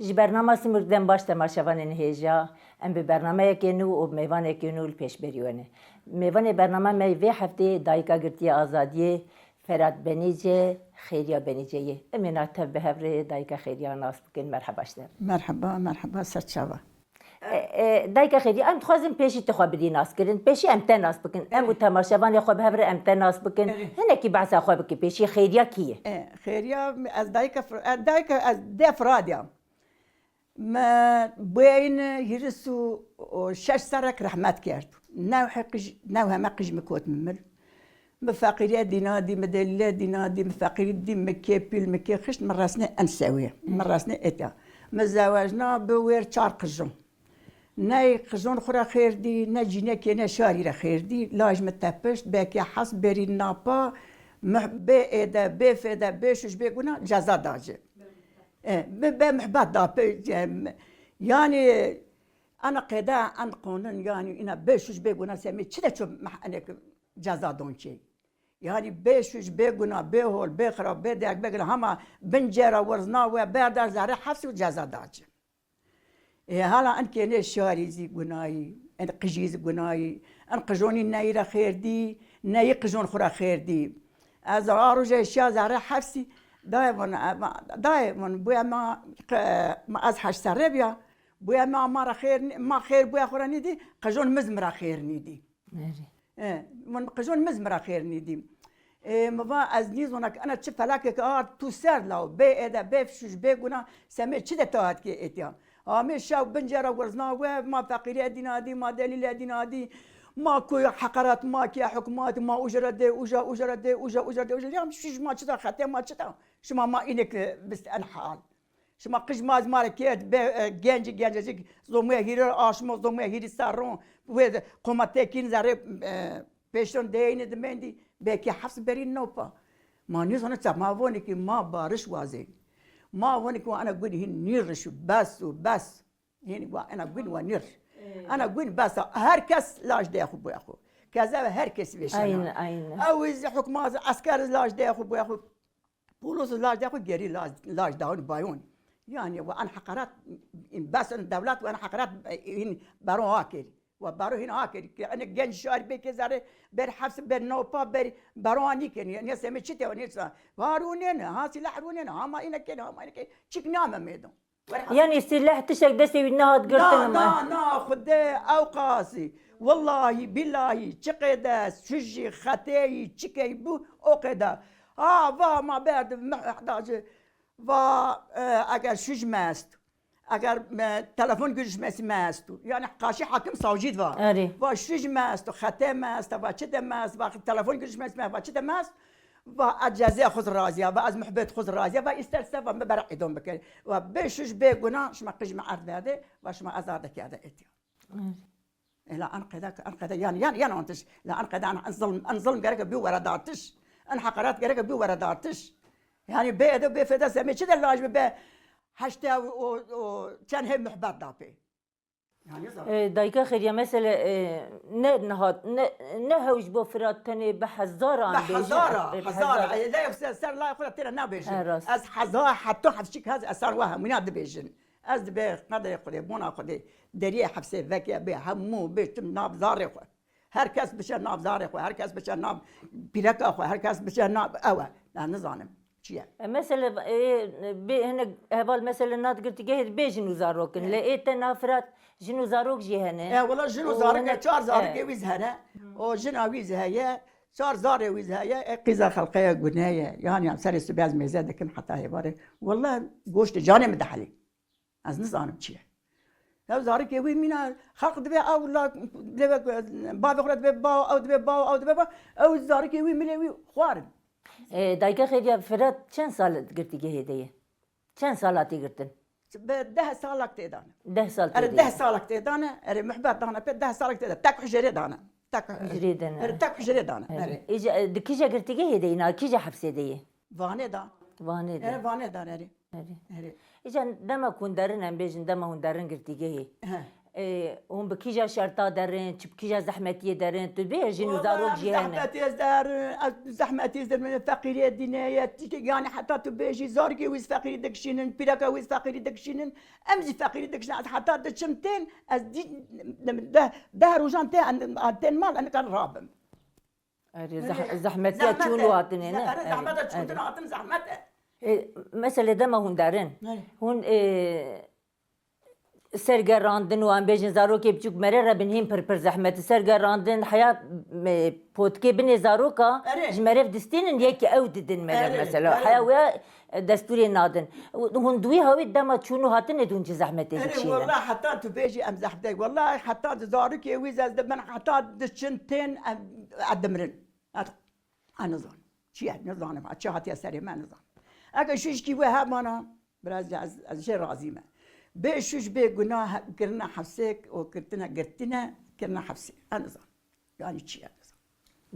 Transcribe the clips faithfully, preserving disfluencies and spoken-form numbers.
Ji bernama Simurg dem baş temaşevanên hêja. Em bi bernameyeke nû û bi mêvaneke nû li pêşberî we ne. Mêvanê bernama me vê heftê dayika girtiye azadiyê Ferat Benîce, Xêriya Benîce ye. Em ê na tev bi hev re dayika Xêriya nas bikin. Merheba ji te. Merheba, merheba, serçava. E, e, dayika Xêriya, em dixwazin pêşî te xwe bidî nas kirin. Pêşî em te nas bikin. Em û temaşevanê xwe bi hev re em te nas bikin. Hinekî behsa xwe bike. Pêşî Xêriya kî ye? E, Xêriya, ez dayika Fir-, e, dayika ez dê Firadya. Me bûyîn hîris û şeş serek rehmet kerd. Newhe qij, newhe me qij min kot min mil. Min feqîriyê dîna dî, min delîlê dîna dî, min feqîrî dî, min kê pîl, min kê xişt, min resnê en sewê. Min resnê êtya. Min zewecna bi wêr çar qijon. Ne qijon xwe re xêr dî, ne cînekê, ne şarî re xêr dî. Laj min tepişt, bê kê hes berî napa, mih-, bê êde, bê fêde, bê şuş, bê guna ceza da ci. E, bi, bê muhbet da, pe-, e, yanî, ana qêde, en qonun, yanî, îna bê şuş, bê guna semê, çi de ço meh-, enek ceza don çê. Yanî, bê şuş, bê guna, bê hol, bê xirab, bê derg, bê gila, hema bin cera wirzna we berda zerê hefsî û ceza da ci. Ê, hala en kênê şarî zî gunayî, en qijî zî gunayî, en qijonî neyî re xêr dî, neyî qijon xwe re xêr dî. Ez a rojê şiya zerê hefsî, dayê min, e, ma, dayê min, bûye ma, qe-, ma ez heşt serre biya, bûye ma, ma re xêr nî-, ma xêr bûye xwe re nîdî, qijon miz mi re xêr nîdî. Erê. E, min qijon miz mi re xêr nîdî. E, mi va ez nîzona ke ena çi felakeke ard tu ser law, bê ede, bê fişuş, bê guna, semê çi de tahat ke êtiya. Amê şew bin cera wirzna we, ma feqîrê dîna dî, ma delîlê dîna dî, ma ku heqaret ma ke hukmat, ma ujre dê, uja, ujre dê, uja, ujre dê, uja. Ya şuş ma çi da, xetê ma çi da? Şima ma înek bist en hal. Şima qij ma ez ma re kê, be, e, genc, gencecik, zomuya hîrê aşmo, zomuya hîrî serron, wê de qoma tekîn zerê, e, pêşon deyne dimendî, belkî hefs berî nopa. Ma nîzane ça, ma vonî ki ma bariş wazê. Ma vonî ki wa ana gud hin nîriş û bes û bes. Hîn wa ana gud wa nîr. Ana gud bes a. Her kes laj de xu bu xu. Keze ve her kes veşana. Aynen, aynen. Ew iz hukmaz esker laj de xu bu xu. Polis laj de xwe gerî laj, laj dawin bayon. Yani we en heqaret, in bes in dewlet we en heqaret, in baro akir. We baro hin akir. Ke ene genc şar bê ke zerê ber hefs ber nopa ber baro ani ken. Yani semê çi te ne sa. Varune ne, ha silah rune ne, hama ine ken, hama ine ken. Çik name medo. Yanî sîleh tiştek destê wî nehat girtin Na, ama. na, na, Xwedê ew qasî. Wellahî, billahî, çi qêde, şujî, xeteyî, çi key bû, o qêde. Ha, va ma berdi, meh-, da ji, va, e, eger şuj mest, eger me, telefon görüşmesi mestu, yani karşı hakim savcı va. Erê. Va şuj mestu, xete mest, va çi de mest, va telefon görüşmesi mest, va çi de mest, va ez cezê xuz raziya, va ez muhbet xuz raziya, va isterse va me bera idom bikir. Va bê şuj bê guna, şima qij me erd verde, va şima azade kerde etiya. Erê. Ela an qeda, an qeda, yan, yan, yan antiş. La an qeda, an, an zilm, an zilm gerek bi were datiş. An hakaret gerek bi were datiş. Yani bê edeb, bê feda semê çi de laj be, be heşte û, û, û çend hev muhbet da pê. Yani zor. E, dayika Xêriya, mesele, e, ne nihat, ne, ne hew ji bo Firat tenê bi hezaran Bi bêjin, hezara, e, bi hezara. hezara. E, ne yoksa ser lay xura têra nabêjin. E, rast. Ez heza heta hevşik hez esan wa hemûna dibêjin. Ez dibê qedê Xwedê, bona Xwedê, deriyê hefsê veke bê hemû bê tim nav zarê xwe. Her kes biçe nav zarê xwe, her kes biçe nav pîreka xwe, her kes biçe nav ew e. Na nizanim çi ye. E, mesele, e, bê hinek heval mesele nat girtîgehê bê jin û zarok in. E. Lê ê te na Firat jin û zarok jî hene. E, wela jin û Û zarok hinek, e, çar zarokê e. wî zî hene. O jina wî zî heye, çar zarê wî zî heye. E, qîza xelqeya gune ye. Yan yan serê sibê ez mêze dikim heta hêvarê. Wela goştê canê min dihelî. Ez nizanim çi ye. Ew zarikê wî mîna xelq divê ew la, divê, bavê xwe re divê baw, ew divê baw, ew divê baw. Ew zarikê wî milê wî xwarin. E, dayika Xêriya, Firat çend sal girtîgehê de ye? Çend sala tê girtin? Bi deh salak tê dane. Deh sal tê Erê de deh ye. salak tê dane, erê muhbet dane pê deh salak tê de. Tek hucrê dane. Tek Hucrê de ne. Erê tek hucrê dane. Erê. Erê. Îca, e, di kîja girtîgehê de yî, na kîja hefsê de yî? Vanê da. Vanê de. Erê Vanê da erê. Erê. Erê. Îca dema ku hûn derin, em bêjin dema hûn derin girtîgehê. He. Ê, hûn bi kîja şerta derin, çi bi kîja zehmetiyê derin, tu bê jin û zarok jî hene. Zehmetiyê ez derin, ez zehmetiyê ez derin, feqîrê dîne ye, tiştê, yani heta tu bêjî zarokê wî feqîrî dikişînin, pîreka wî feqîrî dikişînin, em jî feqîrî dikişînin, ez heta diçim tên, ez dî, deh, deh rojan tê, tên mal, em nikar rabim. Erê, zeh-, zehmetiya çûn û hatinê, ne? Erê, zehmeta çûn hatin zehmet e. Ê, mesele dema hûn derin. Erê. Hûn, ê, sergerandin û em bêjin zarokê biçûk mere re bin hîn pir pir zehmet. Sergerandin heya, e, potikê binê zaroka ji merev distînin, yekî ew didin merev mesela. Heya wê, e, destûrê nadin. Hûn di wî hawî dema çûn û hatinê de hûn çi zehmetê dikişînin? Erê, wela heta tu bêjî em zehmetê. Wela heta di zarokê wî ez dibin heta diçin tên em, em dimirin. Heta. Ez nizanim. Çi ye? Nizanim. Çi hatiye serê me nizanim. Eke şûşkî wê hebana, biraz ez, ez jê razî me. Bê şûş bê guna he-, kirine hefsêk û girtine, girtine, kirine hefsê. Ez nizanim. Yani çi ye nizanim.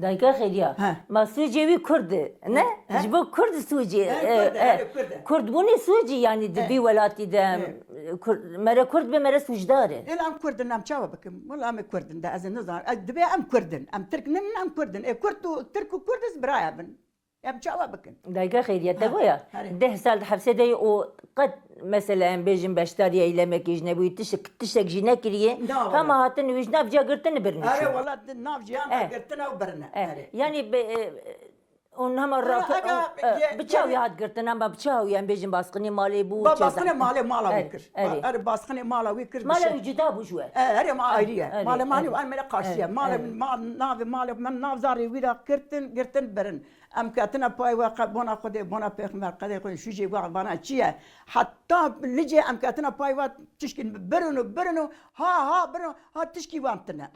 Dayika Xêriya, he, ma sûcê wî Kurd e, ne? He? Ji bo Kurd sûcê, he, e, Kurd e, e, he, Kurd e. Kurdbûnê sûcî yani di vî welatî de, he, Kurd, mere Kurd be, mere sûcdar e. Ê, em Kurd in, em çawa bikin? Wela em ê Kurd in de, ez ê nizanim. Ez dibê em Kurd in. Em Tirk nin, em Kurd in. Ê, Kurd û Tirk û Kurd iz biraya bin. Em çawa bikin? Dayika Xêriye, te goya, deh sal di hepsê de yî û qet, mesela, em bêjin beşdariya eylemekê jî nebûyî, tiştek, tiştek jî nekiriye. Hema hatin wî ji nav ciya girtin birin. Erê, wela di nav ciyan de girtine û birine. Erê. Yani bi, e, hûn hema rak-, e, bi çawa hat girtin, hema bi çawa, em bêjin basqinê malê bû, basqinê malê mala wî kir. Erê. Erê, basqinê mala wî kir. Mala wî cuda bû ji we. E, erê, ma ayrî ye. Erê, malê malê erê. Em mele qarşî ye. Erê, malê erê. Ma navê malê min nav zarê wî ra girtin, girtin birin. Em ketine pay we qe-, bona Xwedê, bona Pêxember, qedê Xwedê, şûcê we vana çi ye? Heta licê em ketine pay we tişkin birin û birin û ha, ha, birin û ha tişkî wan tine.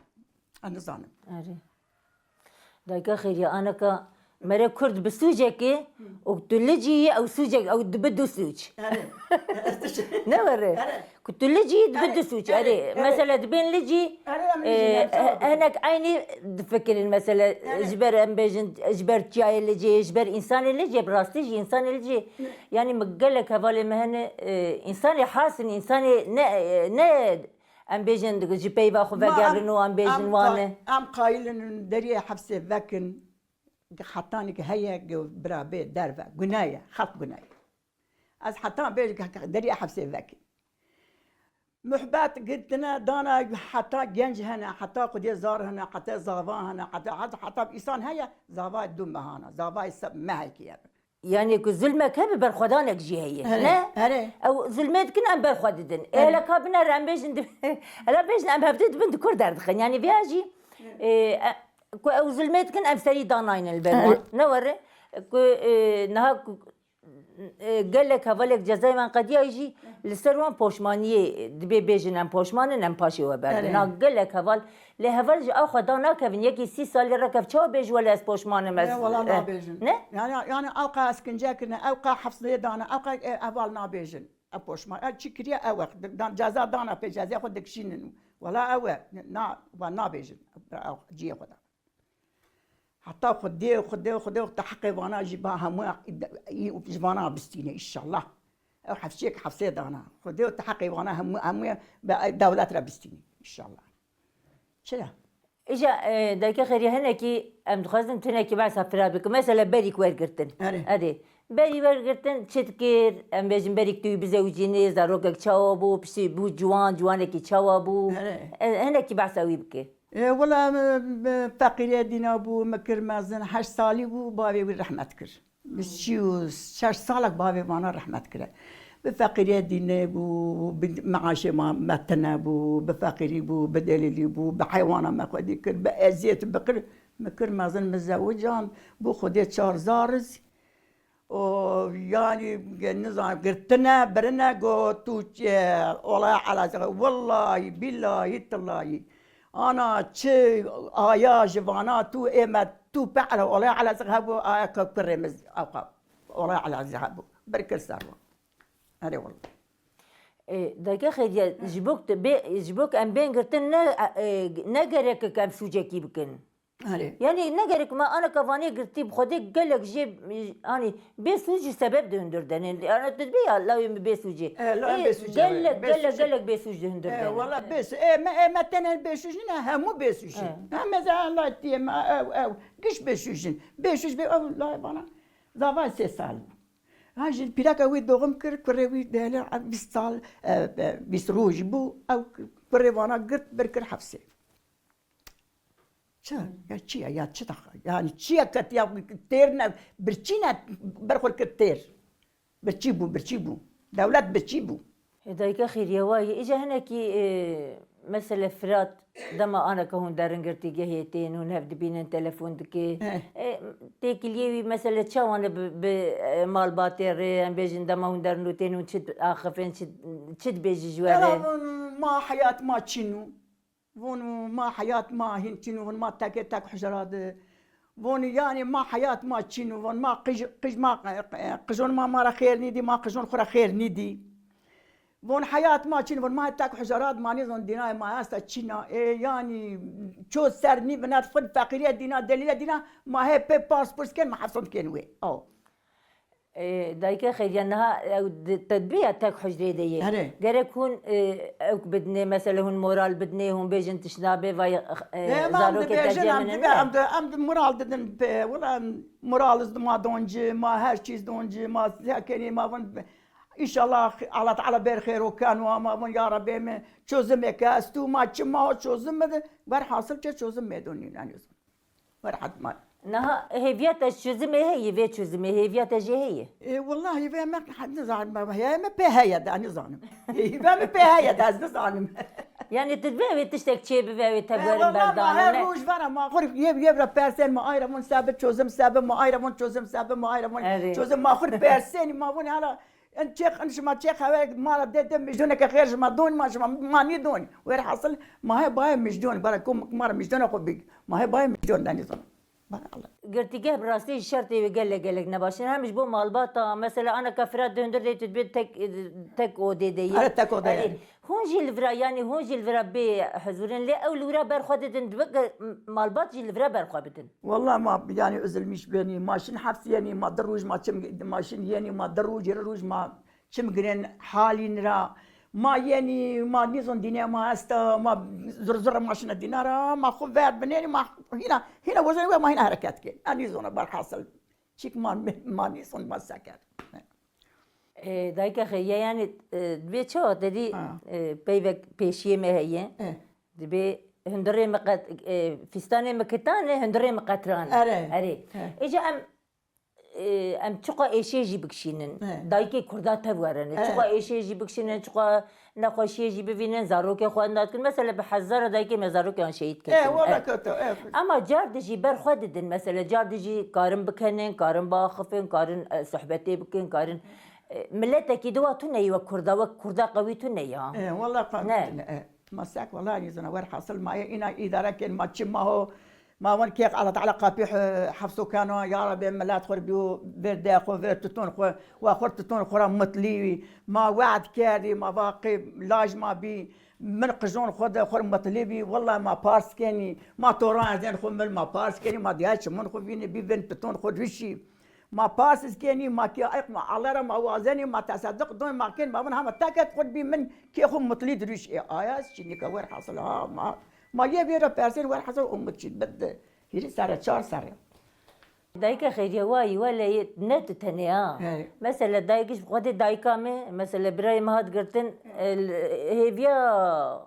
Ez nizanim. Erê. Dayika Xêriye, aneka mere Kurd bi sûcekê û tu licî yî, ew sûcek, ew dibe du sûc. Erê. Ne were? Erê. Ku tu licî dibe du sûc. Erê, erê. Mesela dibên licî, erê, em licî, e, em çawa bikin? Hinek eynî difikirin mesela, erê, ji ber em bêjin, ji ber çiyayê licî, ji ber însanê licî, bi rastî jî însanê licî. Ne. Yani mi gelek hevalê me hene, e, însanê has in, însanê ne, e, ne em bêjin ji peyva xwe vegerin û em bêjin wan e. Em qayil in deriyê hepsê vekin, hetanî ki heye, bira bê derve. Guna ye, xelk guna ye. Ez heta bêjim ki deriyê hepsê vekin. Muhbet girtine dana heta genc hene, heta xwediyê zar hene, heta zava hene, heta, heta, heta îsan heye, zavayê du mehana, zavayê se-, mehekî ye. Yani ku zulmek hebe berxwedanek jî heye, ne? Erê. Ew zulmê dikin em berxwe didin. Ê, hele ka bine re em bêjin di-, hele bêjin em hevdî dibin di kur derdixin. Yani viya jî, e, e, ku ew zulmê dikin em serî danaynin li ber wan. Ne were? Ku, e, niha ku E, gelek hevalek cezayê wan qediyayî jî li ser wan poşmaniyê dibê bêjin em poşman in, em paşê we berdin. Erê. Na gelek heval, lê heval ji a xwe da nakevin, yekî sî salî rekev çawa bêj wele ez poşman im, ez, e, wela nabêjin. Ne? Yani, yani ew qe eskince kirine, ew qe hepsê dane, ew qe, e, heval nabêjin. Ew poşman, ew çi kiriye ew e. Dan, ceza dana pê, cezaya xwe dikişînin. Wela ew e. Na, wan nabêjin. Ew ciyê xwe da. Heta Xwedê, Xwedê, Xwedê, Xwedê heqê vana jî ba hemû ji vana bistîne, înşallah. Ew hefçiyek hefsê dana. Xwedê te heqê vana hemû, hemû be dewlet re bistîne, înşallah. Çira? Îja, e, dayika Xêrî, hinekî em dixwazin tu hinekî behsa fira bikin. Mesela berîk wergirtin. Erê. Erê. Berî wergirtin çi dikir? Em bêjin berîk tu wî bizewicînî, zarokek çawa bû, piştî bû ciwan, ciwanekî çawa bû? Erê. E, hinekî behsa wî bike. Ê, wela, em, em, feqîrê dîna bû, min kir mezin, heşt salî bû, bavê wî rehmet kir. Bi sî û şeş salek bavê vana rehmet kire. Bi feqîrê dînê bû, bi meaşê ma me tine bû, bi feqîrî bû, bi delîlî bû, bi heywana me xwedî kir, bi eziyet, bi qir, min kir mezin, min zewican, bû Xwedê çar zariz. O, yani, nizam, girtine, birine, got, tu, e, olaya Elazığ, wallahî, billahî, tillahî. Ana, çi aya ji vana tu, ê me, tu, pe, ele, olaya Elazığ hebû, aya ke kurê min, ewqa, olaya Elazığ hebû. Bir kir ser wan. Erê, wallah. E, dayika Xêriye, ji bo ku bê, ji bo ku em bên girtin, ne, e, ne gerek e ku em sûcekî bikin. Erê. Yani ne gerek me aneka vanê girtî bi xwedê gelek jê, hani bê sûc jî sebeb di hundir de ne. Yani tu dibê ya lawê min bê sûcê. E, lawê Ê, bê sûcê, gelek, bê gelek, sûcê. Gelek bê sûc di hundir de E, ne. Wala bê sûc. E, me, e, me tenê bê sûc ne, hemû bê sûc in. E. Em ez a lay tiyê me, ew, ew. Giş bê sûc in. Bê sûc bê, ew lay bana. Zavay sê sal bû. Ha, ji pîreka wî doğum kir, kurê wî dêle bîst sal, e, e, bîst roj bû. Ew kurê vana girt, bir kir hefsê. Çi? Ya çi ya? Ya çi daxa? Yani çi ya ketiya têr ne? Birçî ne? Berxwe kir têr. Birçî bû, birçî bû. Dewlet birçî bû. Hê dayika xêriye wayî. Îca hinekî e, mesele Firat dema aneke hûn derin girtîgehê tên, hûn hev dibînin, telefon dike. Eh. E, têkiliyê wî mesele çawan e bi, bi e, malbatê re, em bêjin dema hûn derin û tên hûn çi axifin, çi, çi dibêjî ji we Ela re? von ma heyat ma çin û. Von ma heyat ma hin çin û, von ma tekê tek hujra de. Von yani ma heyat ma çin û, von ma qij, qij ma, qijon ma ma ra xêr nîdî, ma qijon xwe ra xêr nîdî. Von heyat ma çin, von ma tek hujra de ma nîzon dîna ma esta çina. E yani ço ser nî binat xwe feqîriye dîna, delîle dîna, ma hê pê pars purs ken, ma hefsond ken wê. Aw. E, dayika xêriye niha ew di- te dibiya tek hujrê de yê. Erê. Gerek hûn e, ewk bidinê, mesele hûn moral bidinê, hûn bêjin tişt nabe, vay e, Em zarokê te dibêjin, em ceminin dibe, em de, em de moral didin pê. Wala moral iz ma donci, ma her çîz donci, ma zekenî, ma vun. İnşallah Allah Teala ber xêr o ken wa, ma vun ya Rabbê me çözümê ke ez tu ma çi ma o çözüm me de, ver hasıl çe çözüm me donîn, yani. Ver hat ma. Niha hêviya te çözümê heye, vê çözümê hêviya te jê heye. E, wallahi ve me, nizanim, heye me pê heye de, nizanim. E, ve me pê heye de, ez nizanim. Yani tu divê wê tiştek çê bive wê te E, guerin wallahi ma berdane her ne? roj vera ma xur yev yev ra persen ma ayra vun sebit çözüm sebit ma ayra vun çözüm sebit ma ayra vun Erê. çözüm ma xur persen ma vun hala en çek en şima çek haver ma ra de de mijdoneke xêr şima don ma şima ma nî don. Wer hasıl ma he baye mijdon bara kom ma ra mijdona xo big. Ma he baye mijdon dani zon. Bara Allah. Girtîgeh bi rastî jî şertê wê gelek gelek ne baş in. Hem ji bo malbata, mesela aneka Firat di hundir de tu dibê tek, tek odê de yî. Are tek odê Erê. ye. Hûn jî li vira, yanî hûn jî li vira bê huzûr in, lê ew li wira ber xwe didin, dibe ge- malbat jî li vira ber xwe bidin. Wallah ma yani üzülmüş beni, ma şin hepsi yeni, ma di roj ma çim, ma şin yeni, ma di roj, yirmi roj ma çim girin halin ra. Ma yeni, ma nizon dine ma esta, ma zor zor ma şina dinara, ma xu ver bineni, ma hina, hina wazan ve ma hina hareket ke. Ma nizona bar hasıl. Çik ma, ma nizon ma seker. E, dayika xêriye, yanî e, dibê çawa te dî Ha. e, peyvek pêşiyê me heye. E. Dibê hundirê me qet, e, fîstanê me kitan e, hundirê me qetran e. Erê. Erê. He. Îca em e, em çiqa êşê jî bikişînin. He. Dayikê Kurda tev werine. He. Çiqa êşê jî bikişînin, çiqa nexweşiyê jî bivînin, zarokê xwe nedikin. Mesela bi hezara dayikê me zarokê wan şehîd E, ketin. wala E. kötü. E. Ama car dijî ber xwe didin. Mesela car dijî karin bikenin, karin biaxifin, karin e, sohbetê bikin, karin e, miletekî diwa tune yî wek Kurda, wek Kurda qewî tune ya. E, wala Ne. Ne. E. Ma sek wala nizana wer hasıl ma ye ina idare ken ma çi ma ho. Ma wan kek Allah Teala kapî hafso kano ya Rabbi milat xur biyo ver de xu ver tutun xu wa xur tutun xura mutli. Ma vaad kerdi ma vaqi laj ma bi. Min qijon xwe de xwe mutlibi, wela ma pars kenî, ma toran erdên xwe min ma pars kenî, ma diya çimin xwe vînî, bî vin piton xwe rişî. Ma pars iz kenî, ma kê ayq ma alera ma wazenî, ma teseddiq don ma ken, ma vin hema teket xwe bî min kê xwe mutli dirîş. E, aya çînika wer hasıl ha, ma, ma yê vê re persên wer hasıl umut çî bide. Hîrî sere, çar sere. Dayika xêriye wayî, wele yê ne tu tenê ha. He. Mesela dayik ji xwedê dayika me, mesela birayê me hat girtin, e, hêviya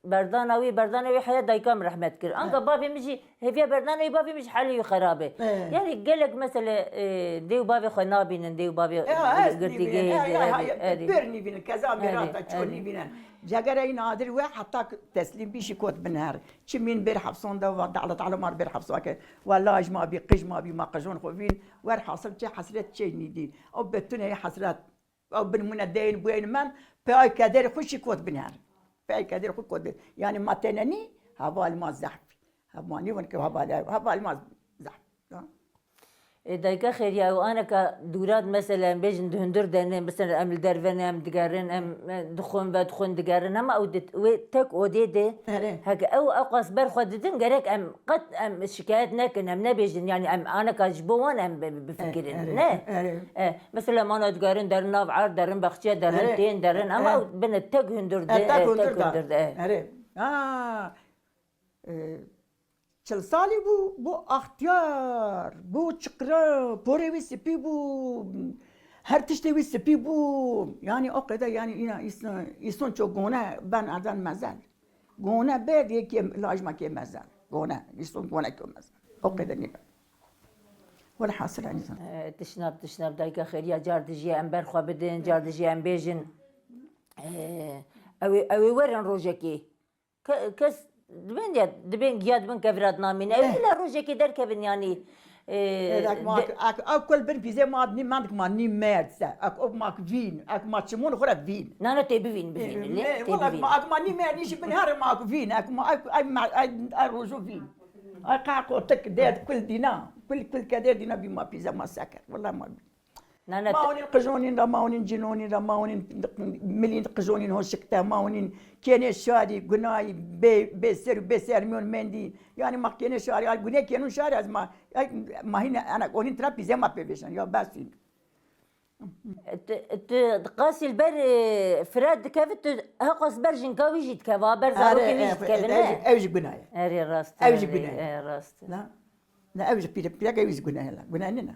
berdana wî, berdana wî heya dayika min rehmet kir. Anka bavê min jî, hêviya berdana wî bavê min jî halê wî xerab e. He. Yani gelek mesela e, dê û bavê xwe nabînin, dê û bavê Ya, ez girtî nîvînin, gehê ya, de, ya, erê, ya, erê. bir nîvînin, keza Erê, mirata ço erê. Nîvînin. Cegere yî nadir we heta teslîm bî şî kot bin her. Çi mîn ber hepson de va, de Allah Teala mar ber hepson ke. Wela ji ma bî, qij ma bî, ma qijon xwe vîn. Wer hasıl çi hesret çi nîdî. Ew betune yê hesret. Ew bin mune deyin buyin men, pe ay kederê xwe şî kot bin her. Pe ay kederê xwe kot bin. Yani ma tenenî, heval ma zehf. Heval nîvin ke heval, heval ma zehf. Ya. Ê, dayika xêriya, ew aneka dûra di, mesela, em bêjin di hundir de ne, mesela, em li derve ne, em digerin, em, e, dixwin, vedixwin, digerin, hema ew di wê tek odê de, Erê. Heke ew eqas ber xwe didin, gerek em qet em şikayet nekin, em nebêjin, yani em aneka ji bo wan em bi-, bifikirin, Erê, ne? Erê. E, mesela, em ana digerin derin nav erd, derin baxçe, derin Erê. tên, derin, ama Erê. ew bine tek hundir de, E, tek e, tek hundir de. hundir de, e. Erê. Ha. E, çil salî bû, bû axtiyar, bû çiqra, porê wî spî bû, her tiştê wî spî bû. Yanî o qede, yanî îna îson, îson ço gone ben erden mezel. Gone bê yekê lajmakê mezel. Gone, îson gone kê mezel. O qede nîbe. Welhasil, yanî zan. E, tişnab, tişnab, dayika xêriya, car dijî em ber xwe bidin, car dijî em bêjin. E, ew ê, ew ê werin rojekê. Ke-, kes dibên ya, dibên giya dibin kevira dinamîne. Ew Eh. ila rojekê derkevin, yanî, e, Eh, dak ma de- ak-, ak-, ew kul bin pîzê ma nî, ma dik ma nî merd se. Ak, ew ma vîn, ak ma çimûn xwe re vîn. Nane tê bivîn, bivîn, Eh, lê me-, tê wala bivîn. Ma, ak ma nî merd nî jî bin her ma vîn. Ak ma, ak, ay, ma, ay, ay rojo vîn. Ay qa qotik dê kul dîna. Kul, kul ke dê dîna bî ma pîze ma seke. Wala ma vîn. Nane Ma te- onîn qijonîn ra, ma onîn cinonîn ra, ma onîn milîn qijonîn hoşikte, ma onîn kênê şarî, gunayî, bê, bê ser û bê sermiyon mendî. Yanî ma kênê şarî, ay gunê kênûn şarî ez ma, ay, ma hîne enak onîn tira pîzê ma pê vêşan. Ya bes in. Tu, tu qasî li ber, e, Firat dikeve, tu heqas ber jinka wî jî dikeve, ha, ber Are, zarokê wî e, jî dikeve, e, ne? Ew jî, ew jî guna ye. Erê rast. Ew jî erê, guna ye. E, rast. Na? Na, ew jî pîre, pîreke wî jî guna ye la. Guna nîne.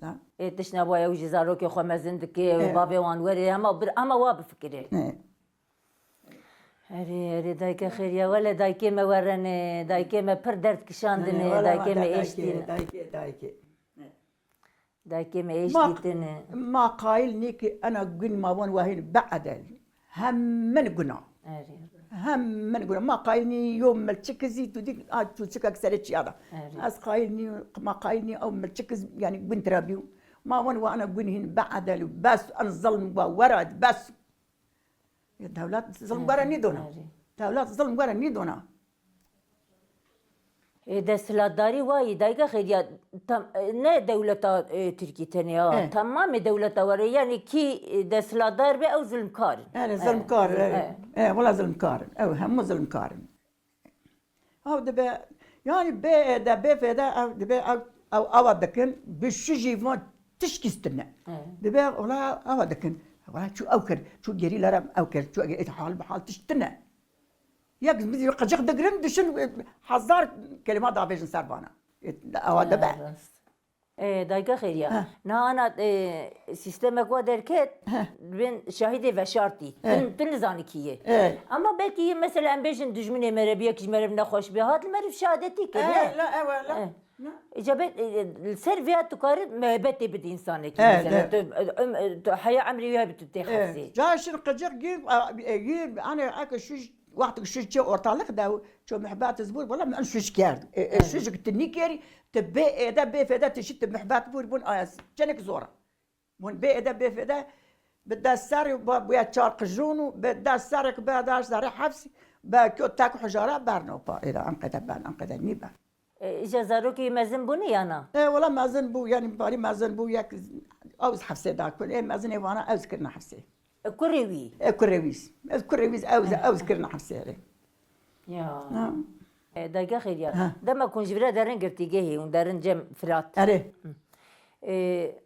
Na? Ê, tiştine waya wî jî zarokê xwe mezin dike, E. bavê wan were, hema bir, hema wa bifikire. E. Erê, erê, dayke xêriya, wele dayikê me werene, dayikê me pir derd kişandine, Wele, wele, dayikê me da-, dayke, êştîne. dayke, dayke. Dayikê me êş Ma, dîtine. ma qayil nî ki ena gün ma von wahîn beedel. Hemin guna. Erê. Hemin guna. Ma qayil nî yo milçik zî tu dî, a çûçikek serê çiya da. Erê. Ez qayil nî, ma qayil nî ew milçik z-, yani gün tira bîyo. Ma von wa ena gün hîn beedel û bes, en zilm wa wera bes. Ya dewlet zilm were nîdona. Erê. Dewlet zilm were nîdona. Ê, desthilatdarî wayî, dayika xêriya, tam, ne dewleta, e, Tirkî tenê ya, Eh. temamê dewleta were, yanî kî, e, desthilatdar be, ew zilmkar in. Erê, Eh, zilmkar in, zil-, erê. eh. Eh, wela zilmkar in. Ew hemû zilmkar in. Ew dibe, yanî bê êde, bê fêde, ew dibe, ew, ew ava dikin, bi şu jî van tişkî stine. Eh. Dibe, wela ava dikin. Wela çû ew kir, çû gerîla re ew kir, çû hal bi hal tiştine. Yek min qicik digirin, dişin, e, hezar kelîma davêjin ser vana. E, awa dibe. Ya, rast. E, dayika xêriya. Heh. Niha ana, e, sîstemek wa derket, Heh. Bin şahidê veşartî. Eh. Tu, tu nizanî kî ye. Eh. Ama belkî, mesela, em bêjin dijminê me re bi yek ji meriv nexweş bê, hat li meriv şehadetî kir, Eh, ne? la, ew, la. Eh. Na? Îca be, e, li ser vêya tu karî mehbetê bidî însanekî, Eh, mesela, eh. tu, e, em, e, tu heya emrê wî hebî tu tê Eh, hepsê. Caşin qicik gî, a, e, gî, hani, eke şuş, wextek şuş çê ortalık de, ço mehbet zbur, wala min şuş kerd. E, e, Evet. şuş ki tu nîkerî, tu bê êde, bê fêde, tu şî tu mehbet bur bun, ayas, çenek zora. Hûn bê êde bê fêde bi dest serê ba-, bûye çar qijûn û bi dest serek be daş zerê hefsî, be kyo tek hujara berno pa êde, anqede ben, anqede nîbe. E, îja zarokê mezin bûne ya na? E, wela mezin bû, yanî parî mezin bû, yek ew hefsê da kun. Ê mezinê vana ew kirine hefsê. E, kurê wî? E, kurê wî. Ez kurê wî, ew, E. ew kirine hefsê erê. Ya. Ha. E, dayika xêriya. Ha. Dema ku hûn ji vira derin girtîgehê, hûn derin cem Firat. Erê. Hı. E,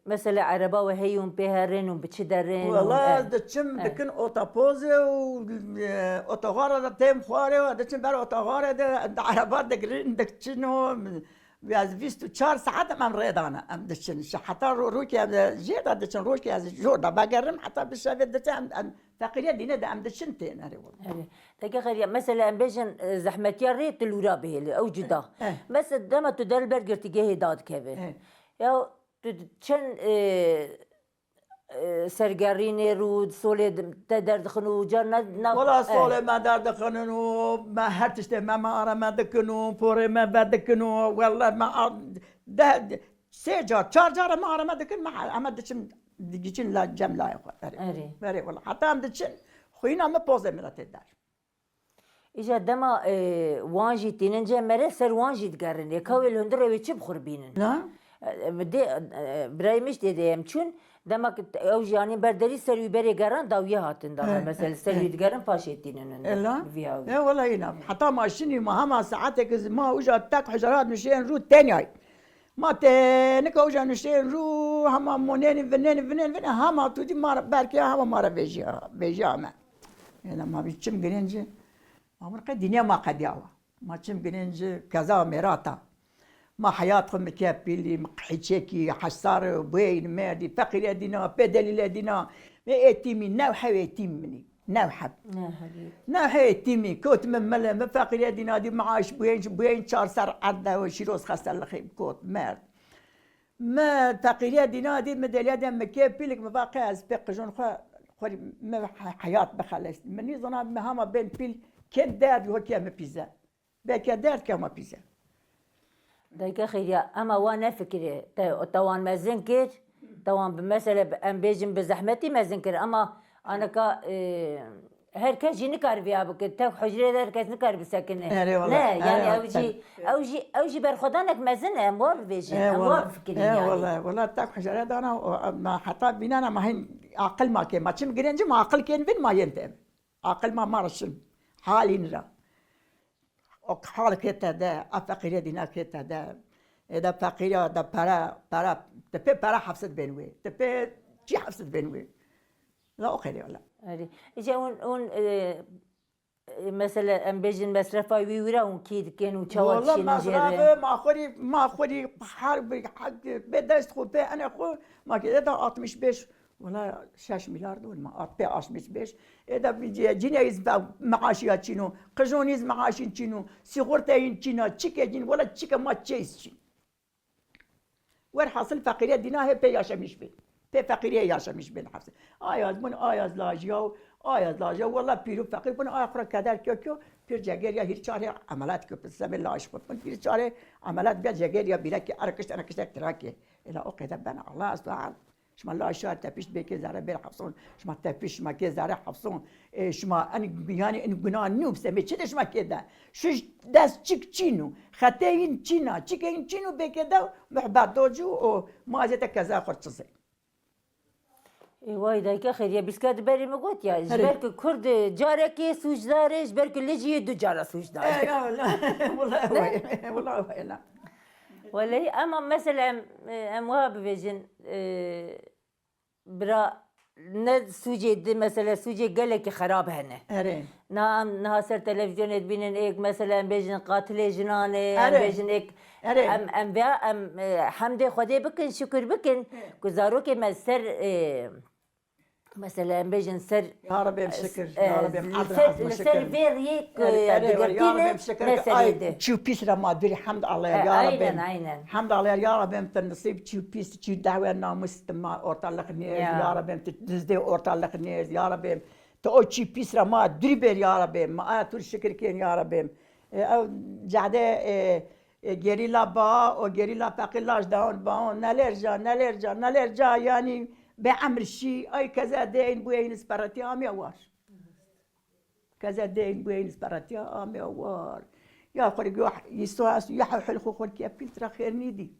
mesela ereba we heyî hûn pê herin û bi çi derin û, Wela e, ez diçim e. dikin otopozê û, e, otoxara de têm xwarê û diçim ber otoxara de, de ereba digirin, diçin û ez bîst û çar saet em rê dane, em diçin. Şi heta ro-, rokê em jê de diçin, rokê ez jor de vegerim, heta bi şevê diçin, em, em Feqîriya dîne de em diçin tên, erê wela. Erê. Teke xeriya, mesela em bêjin, e, zehmetiya rê tu lûra bihêlî, ew cuda. Eh. Mesela dema tu der li ber girtîgehê dadikeve. Eh. Ya tu çend, e, e, sergerînê rû solê te derdixin û carna na-, Wela eh. solê me derdixinin û me her tiştê me, me arame dikin û porê me vedikin û wela me a-, de, Sê car, çar car em arame dikin, me, em diçin, diçin la cem layê xwe. Erê. Erê. Erê, wela. Heta em diçin, xwîna me pozê min re tê der. Îja dema, e, wan jî tînin cem me re, ser wan jî digerin. Ê ka wê li hundirê wê çi bi xwe re bînin? Na? E, dê, e, birayê min jî dê dê em çûn. Dema ku ew jî anî ber derî ser wî berê geran dawiyê hatin dana. He. Mesela ser wî digerin paşê tînin hundir. Ela? Viya wî. E, wela îna. Heta ma şinî ma hema saetek ma uca tek hujra nuşên rû tenyay. Ma te nika uca nuşên rû hema monên vinên vinên vinên hema tu dî ma berke hema ma re vêjiya, vêjiya me. Ela ma bi çim girinci. Ma min qe dîniya ma qediya wa. Ma çim girinci keza mêrata. Ma heyat xwe mi ke pîlî, mi qehîçekî, hesar, bêyn, merdî, feqîre dîna, pê delîle dîna. Vê êtîmî, new hev êtîm minî. New heb. New heb êtîmî. Kot min mele, mi feqîre dîna dî, maaş bêyn, bêyn çar ser erde û şîroz xestelixî kot, merd. Mi feqîriya dîna dî, mi deliya de mi ke pîlik, mi va qe ez pê qijon xwe, xwe mi he-, heyat bixelestin. Mi nîzana mi hema bên pîl kên derd hokiya mi pîze. Belke derd kema pîze. Dayika xêriya, ema wa nefikirê. Te, te wan mezin kir, te wan bi mesele, bi, em bêjin bi zehmetî mezin kir, ema aneka, e, her kes jî nikar viya bike. Tek hicrê de her kes nikar bisekine. Erê wala, ne, yani erê ew wala. Jî, ew jî, ew jî berxwedanek mezin e, em wa bivêjin, em wa bifikirin yani. Erê wala, wala tek hicrê dana, o, ma heta bînana ma hin aqil ma kê, ma çim girinci ma aqil kên vin ma yên te. Aqil ma ma rişin. Halîn ra. O hal kê te de, a feqîrê dîna kê te de. Ê de feqîra de pere, pere, ti pê pere hefsit bên wê. Ti pê çi hefsit bên wê. La o xêrê wala. Erê. Îca hûn, hûn, e, e, mesela em bêjin mesrefa wî wî re hûn kî dikin û çawa dişînin jê re? Wala mesrefê ma xwe rî, ma xwe rî her bi, hek, bê dest xwe, bê enê xwe, ma kê de altmış beş. Wala şeş milyar dor ma, at pê altmış beş. Ê de bi cî-, cînê iz ve maaşiya çîno, qijonîz maaşin çîno, sîxurteyîn çîna, çike cîn, wala çike ma çeyiz çîn. Werhasil feqîrê dîna hê pê yaşamış bin. Pê feqîrê yaşamış bin hepsi. Ayaz bun, ayaz lajiya, ayaz lajiya. Wala pîrû feqîr bun, aya xura keder kyo kyo, pîr cegeriya hîr çarê emelat kyo, pir semê laj xwe bun, hîr çarê emelat bê cegeriya bîrekî, ara kişt, ara kiştek tirakê. Ela o qeyde ben Allah azze ve celle. Şima la şar tepişt bê kê zere bêr hepson. Şima tepişt şima kê zere hepson. E, şima en, yani en günah nû semê çi de şima kê de. Şu dest çik çînû. Xeteyîn çîna. Çikeyîn çînû bê kê de muhbet docu o mazete keza xurçizê. Ê, way dayika xêriye, bîska di berê min got ya, ji ber ku Kurd carekê sûcdar e, ji ber ku lijiyê du cara sûcdar e. E, ya, wala, wala, wala, wala. Welehî, ema mesela em, em wiha bibêjin, e, bira ne sûcê di, mesela sûcê gelekî xerab hene. Erê. Niha em, niha ser televîzyonê dibînin êk, mesela em bêjin qatilê jinan e, em bêjin êk, em, em vêya, em, e, hemdê Xwedê bikin, şukir bikin ku zarokê me ser, e, mesela em bêjin ser, ya Rebê em şikir, e, ya Rebê em li ser, li ser vê riyê ku digirtînin meselê de. Çî pîs re ma dûrî, hemd Allah'a ya Rebê. Aynen, aynen. Hemd Allah'a ya Rebê em te nisîb çî pîs, çî dehwe namus te ma ortalık nêz, ya Rebê em te dizdê ortalık nêz, ya Rebê em te o çî pîs re ma dûrî bêr ya Rebê em. Ma aya tur şikir kên ya Rebê em. E, ew cehde, e, E, gerîla ba, o gerîla feqîr laj daon baon, neler ca, neler ca, neler ca, yanî bê emr şî, ay keze deyn bu eyn isperatiya amya war. Keze deyn bu eyn isperatiya amya war. Ya xwe yo, îso ez, ya hewhil xwe xwe kiye pîl tira xêr nîdî.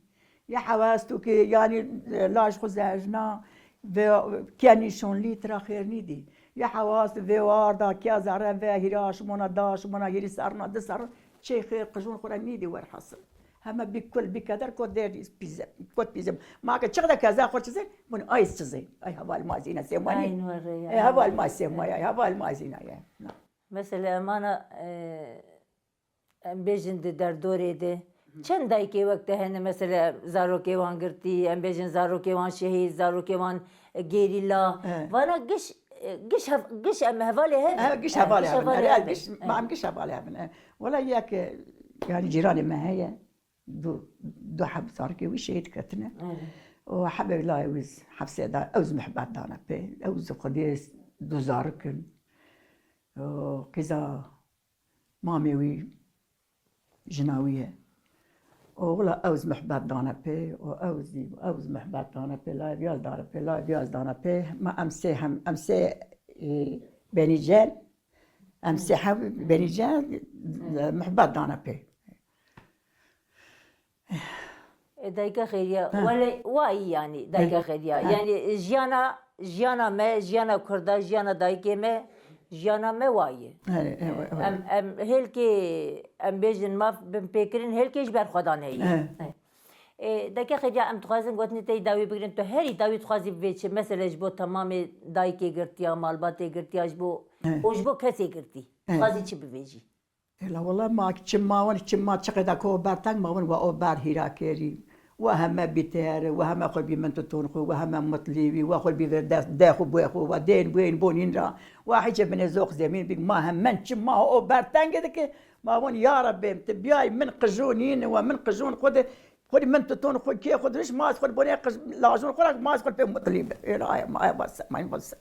Ya hewa ez tu ki, yanî, e, laj xwe zehejna ve kenî şonlî tira xêr nîdî. Ya hewa ez vê war da kiya zere ve hîra şimona da şimona hîrî serna di serna. Çê xêr qijon xwe re nîdî werhasil. Heme bî kul bî keder kot derdî pîze, kot pîze. Ma ke çiqde keza xwe çize, bun ay çize. Ay heval ma zîne sêmwanî. Ay nû re ya. Ay heval ma sêmwa ya, heval ma zîne ya. Na. Mesela emana, e, em bêjin di derdorê de. Çend dayikê wek te hene, mesela zarokê wan girtî, em bêjin zarokê wan şehîd, zarokê wan, e, gerîla. He. Vana giş, e, giş hev-, giş em hevalê hev-, he, giş hevalê hev-, giş hevalê hev-, hev-, giş, he, ma em giş hevalê hev-, he. Wela yek, e, yani cîranê me heye. Du, du heb zarokê wî şehîd ketine. Evet. Û hebê layê wî hepsê de ew zî muhbet dane pê. Ew zî xwediyê du zarok in. Û qîza mamê wî jina wî ye. Û wila ew zî muhbet dane pê. Û ew zî, ew zî muhbet dane pê. Layê vîya zî dane pê. Layê vîya zî dane pê. Ma em sê hem, em sê, e, benî cel. Em sê heb benî cel, e, muhbet dane pê. E, dayika xêriya, wele wayî yanî, dayika xêriya. Yanî jiyana, jiyana me, jiyana Kurda, jiyana dayikê me, jiyana me wayî. Em, em hêlkê, em bêjin maf bin pêkirin, hêlkê ji ber xwe dan heyî. E, dayika xêriya, em dixwazin gotinê te yî dawî bigirin, tu herî dawî dixwazî bivê çi? Mesele ji bo temamê dayikê girtiya, malbatê girtiya, ji bo, û ji bo kesê girtî. Dixwazî çi bivêjî? Ela wala ma çima wan çima çiqeda ko berteng ma wan wa o ber hîra kerî. Wa heme bî teyare, wa heme xwe bî min tutun xwe, wa heme mutlî wî, wa xwe bî ver dest de xwe buê xwe, wa dên buên bonîn ra. Wa hiçe binê zoq zemîn bî ma hemen çima o bertengê dike. Ma wan ya Rabbim, tu biyay min qijûnîn, wa min qijûn xwe de, xwe min tutun xwe kê xwe diriş, ma ez xwe bonê qij lajûn xwe ra, ma ez xwe pê mutlî be. Ela ay ma ay bas, ma bas.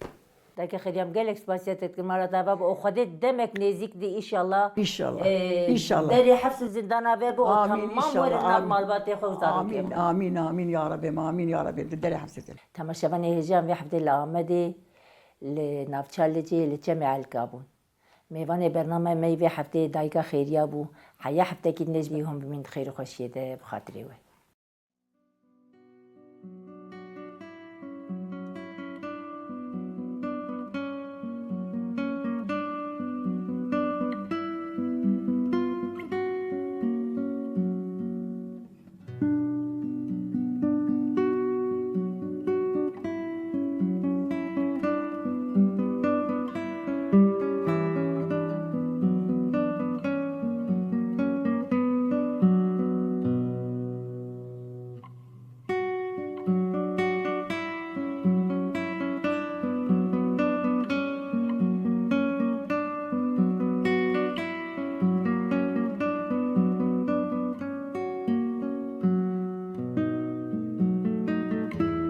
Dayika xêriya, em gelek spasiya te dikin, mala te ava be û Xwedê demek nêzîk dî, înşallah. Înşallah. Ee, Înşallah. Derê hefs û zindana ve be û Amîn, temam înşallah, werin nav amîn. Malbatê xwe û zarokê Amîn, xwe. Amîn, amîn ya Rabbim, amîn ya Rabbim. Di derê hefs û zindana. Temaşevanê hêja em vê heftê li Amedê, li navça Licê, li Çemê Elka bûn. Mêvanê bername me yî vê hefteyê dayika xêriya bû. Heya heftekî din jî hûn bimîn di xêr û xweşiyê de bi xatirê we.